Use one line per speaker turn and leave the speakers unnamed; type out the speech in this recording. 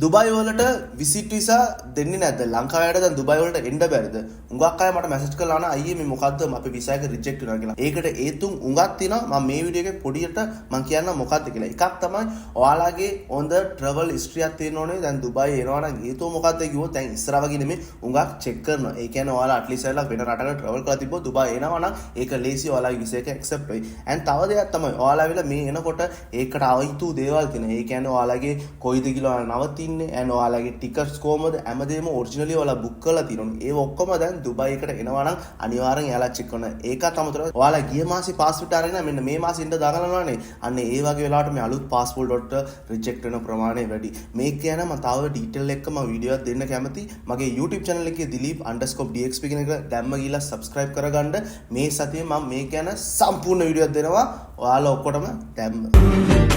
දුබයි වලට visit visa දෙන්නේ නැද්ද? ලංකාවේ අයට දැන් දුබයි වලට එන්න බැරිද? හුඟක් අය මට මැසේජ් කරලා අහනවා, අයියේ, මේ මොකද්ද අපේ වීසා එක රිජෙක්ට් වෙනවා කියලා. ඒකට හේතුන් හුඟක් තියෙනවා. මම මේ වීඩියෝ එකේ පොඩියට මං කියන්නම් මොකද්ද කියලා. එකක් තමයි ඔයාලගේ හොඳ ට්‍රැවල් හිස්ටරි එකක් තියෙන්න ඕනේ. දැන් දුබයි එනවා නම් හේතුව මොකද්ද කිව්වොත්, දැන් ඉස්සර වගේ නෙමෙයි, හුඟක් චෙක් කරනවා. ඒ කියන්නේ ඔයාලා ඇට්ලීස්ට් ඇවිල්ලා වෙන රටකට ට්‍රැවල් කරලා තිබ්බොත් දුබයි එනවා නම් ඒක ලේසි ඔයාලගේ වීසා එක ඇක්සෙප්ට් වෙයි. ඇන්ඩ් තව දෙයක් තමයි ඔයාලා ඇවිල්ලා මේ එනකොට ඒකට අයිති දේවල් තියෙනවා. ඒ කියන්නේ ඔයාලගේ කොයිද කියලා ඔයාලා නවතින්නේ ඇන්ඩ් ඔයාලගේ ටිකට්ස් කොහමද, හැමදේම ඔරිජිනලි ඔයාලා බුක් කරලා තියෙනවා. ඒ ඔක්කොම දැන් දුබයි එකට එනවා නම් අනිවාර්යෙන් එයාලා චෙක් කරනවා. ඒකත් අමතරව ඔයාලා ගිය මාසේ පාස්පෝර්ට් අරගෙන මෙන්න මේ මාසේ ඉන්න දඟලනවානේ. අන්න ඒ වගේ වෙලාවට මේ අලුත් පාස්පෝර්ට් වලට රිජෙක්ට් වෙන ප්‍රමාණය වැඩි. මේක ගැන මම තව ඩීටේල් එක්ක මම වීඩියෝ එකක් දෙන්න කැමති. මගේ YouTube channel එකේ dilip_dxp කියන එක දැම්ම ගිහලා subscribe කරගන්න. මේ සතියේ මම මේ ගැන සම්පූර්ණ වීඩියෝ එකක් දෙනවා. ඔයාලා ඔක්කොටම දැම්ම.